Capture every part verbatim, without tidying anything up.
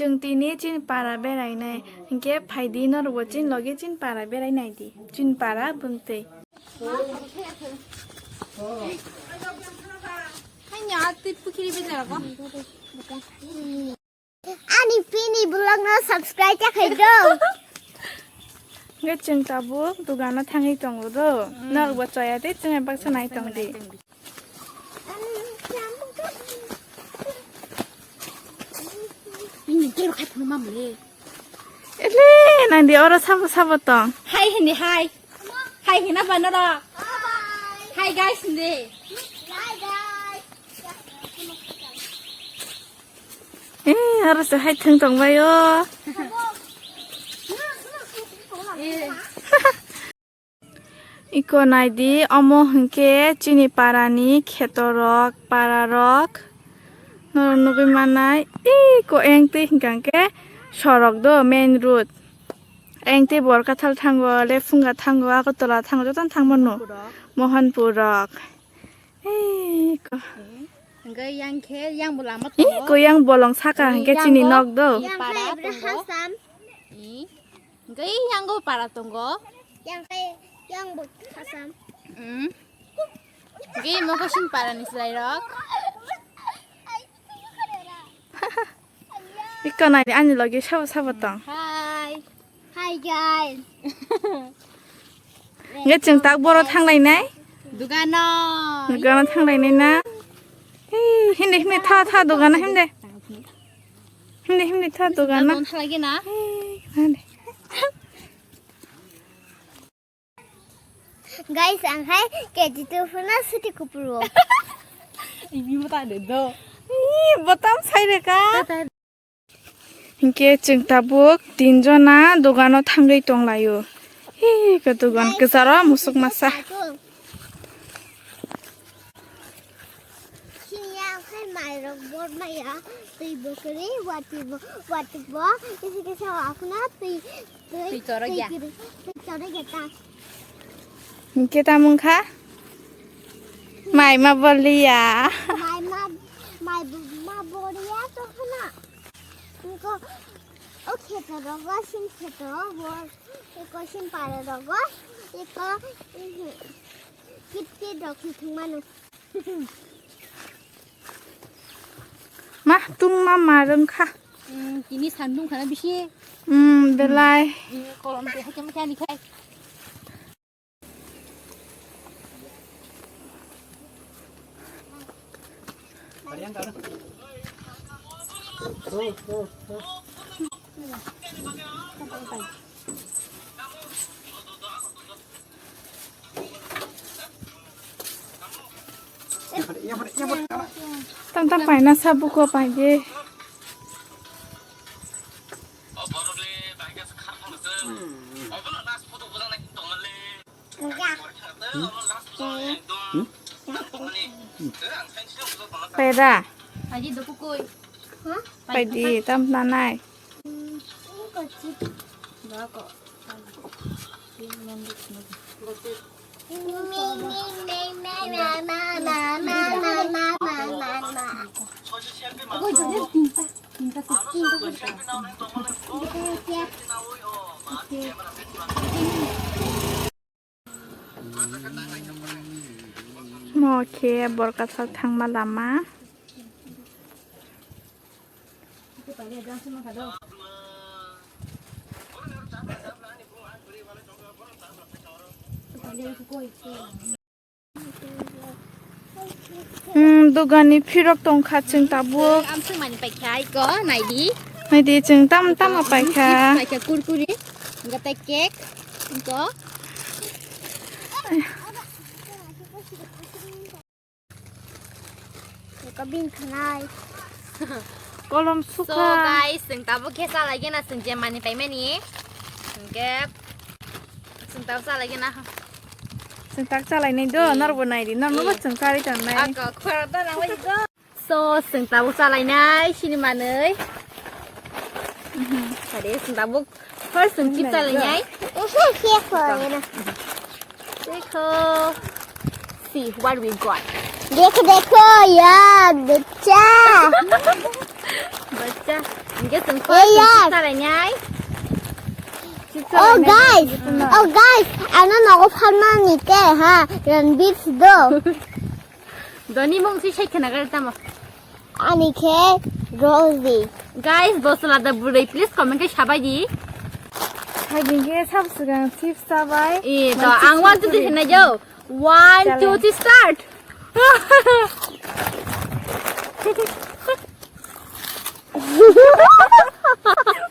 Chwng tini chini para berainai, hinkhe phaidi norokbo chini loge chini para berai naidi, chini para bwngtwi. Ani pini vlog no subscribe ta khai do. Hwnkhe chwng tabuk dogano thangwi tongo do. Norokbo chaya tei chwngno baksa nai tong di. Ele, nang di oro sabo sabo tong. Hai hindi hai. Hai hina ba nara. Hai guys hindi. Eh, oro se hai thwng tong bai o. Iko naidi, omo hinkhe chini parani khetorok, pararok. Norok nugwi mannai, iko engtwi hinkha hinkhe sorok do, main road. Engtwi Borkathal thango, Lephunga thango, Agartala thango, jotono thangmano. Mohanpur rok. Iko. Hwnkhe yang khe, yang bo lama tongo. Iko yang bolong saka hinkhe chini nok do. Yang para tongo. Hwnkhe yango para tongo. Yang kai, yang bo khasam. Hmm. Ge mo kosin para ni slai rok. Iko nai ani logi sabo sabo tong. Hi. Hi guys. Nge chwng tak boro thanglainai. Dugano. Dugano thanglainai na. Hey, hindi hindi tha tha dugano hindi. Hindi hindi tha dugano. Dugano thalagi na. Hey, hindi. Guys, ang hai K G two phuna suti kupuro. Ibi mo ta de do. Ih, botam sai re ka. Hinkhe chwng tabuk tinjona dogano thangwi tonglaio. Hi, ka dogan kwcharo musuk masa. Sini ang khai mairok bor maya, twi bo kwrwi, watwi bo, watwi bo, kisa kisa wakhna twi, twi, twi chorok ya. Twi chorok ya ta. Hinkhe tamo wngkha? Mai ma boliya. Mai ma, mai ma boliya to khna. Iko, o kheto rogo, sin kheto rogo, iko sin pare rogo, iko, mhm, kit kit rok thwng mano. Ma, tung ma ma rwng kha. Hmm, tini sandung khana bisi. Hmm, belai. Hmm, kolom te hakhe mokhe ani khai. Tang tang paina sa buko paide. Paida. Paidi, tam nanai. Mo khe Borkathal thangma lama. Hmm, dogani phirok tongkha chwng tabuk. Amswk mani paikha iko, naidi. Naidi chwng tam tamo paikha. Chips paikha, kurkure, hwnkhe tei cake, iko. Iko bini khanai. Kolom sukha. So guys, chwng tabuk khe chalaigena chwng je mani paimani. Hwnkhe chwng tabuk chalaigena. Chwng tak chalainai do, hmm, norbo naidi, norbo, hmm, chwng charwi tongnai. Ako khwra da nangwi do. So, chwng tabuk chalainai, sini manwi. Mhm. Tade, chwng tabuk first chwng chip chalainai. Ehe, khe khwra. Dekho. See what we got. Dekho, dekho, yaar, bachcha. Bachcha. Hingke chwng Ei, yar. Chips chalainai. Chips Oh, chalainai. Guys. Mm. Oh, guys. Ano nogo pharmani ke, ha? Ranbir do. Doni mung si shake khna gari tamo. Ani khe Rosie. Guys, bo chwla da bwrwi, please comment khe sabai di. Hai din khe sab swkang chips chabai. Eh, to ang one, two, three hwnai jo. One, two, three, start.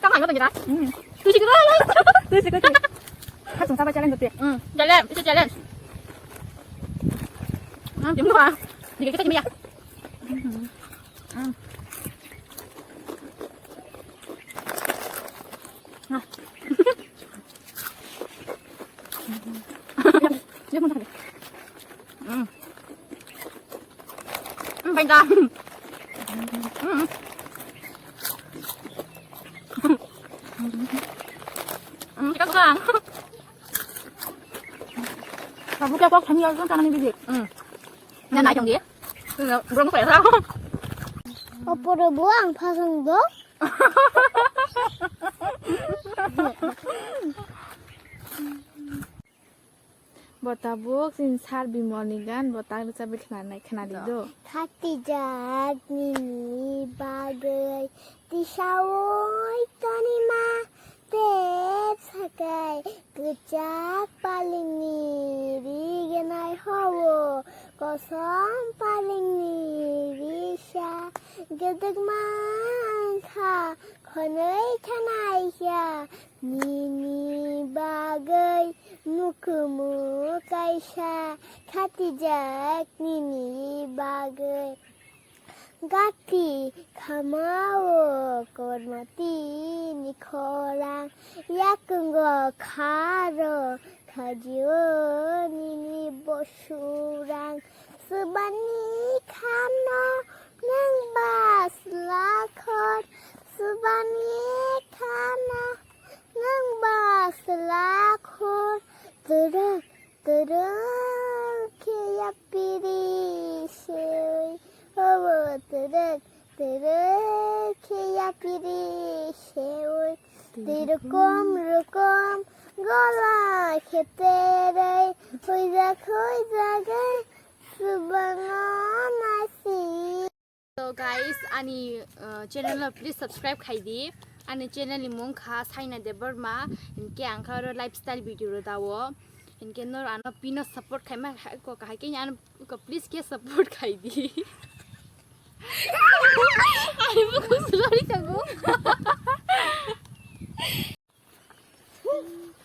Tama nggak tuh kita. Hmm. Tuh sih kita. Tuh sih kita. Kan susah baca lain betul. Hmm, jalan, itu jalan. Hmm, tim dua. Jadi kita tim ya. Hmm. Hmm. Nah. Dia mau sakit. Hmm. Hmm, baik dah. Hmm. Hmm, kita kurang. Kamu kayak kok kami orang kan tangan ini. Hmm. Nana dong dia. Belum selesai. Opor buang pasang do. Bo tabuk chini sir Bimal ni gan bo tak rwchapwi khwnanai, khwnadi do. Khatijak nini bagwi tisaui tonima tep sakai kwchak palingni rigenai howo kosom palingni risa gedek mankha khonoi khanai kha. Nini bagwi mukumu kaisa khatijak nini bagwi. Gati khamao kormoti ni khorang, yakungo kharo khajio nini bosurang. Subani khano nwng ba slakhor, subani khano nwng ba slakhor, twrwk twrwk khe yapiri seui, obo twrwk twrwk khe yapiri seui, twi rokom rokom gola khe terei, huijak huijagwi subangno nasi. So guys, ani, uh, channel no please subscribe khai di. Ani channel ni mung kha Saina Debbarma. Hinkhe ang kha oro lifestyle video ro dao. Hinkhe nor ano pino support khai ma kha ko kahai khe ano ko please khe support khai di. Ani bukhuk sulori thango.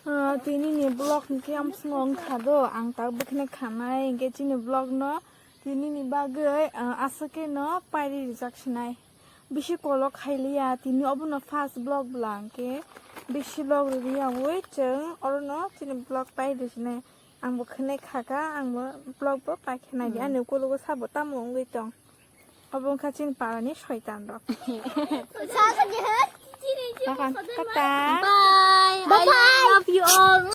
Ah, tini ni vlog ni khe amsongo wngkha do, ang tak bwkhwnai khanai, hinkhe chini vlog no tini ni bagwi, ah, aswk khe no pairi rijak sinai. Bisi kolok khailiya, tini obono first vlog bwla, hinkhe bisi vlog rwya ui chwng orono chini vlog pairi sinai. Ang bo khwnai khaka, ang bo vlog bo paikhe nai di, hmm, ani ukologo sabo tamo wngwi tong. Obo wngkha chini parani soitan rok. Tata. Bye. I love you all.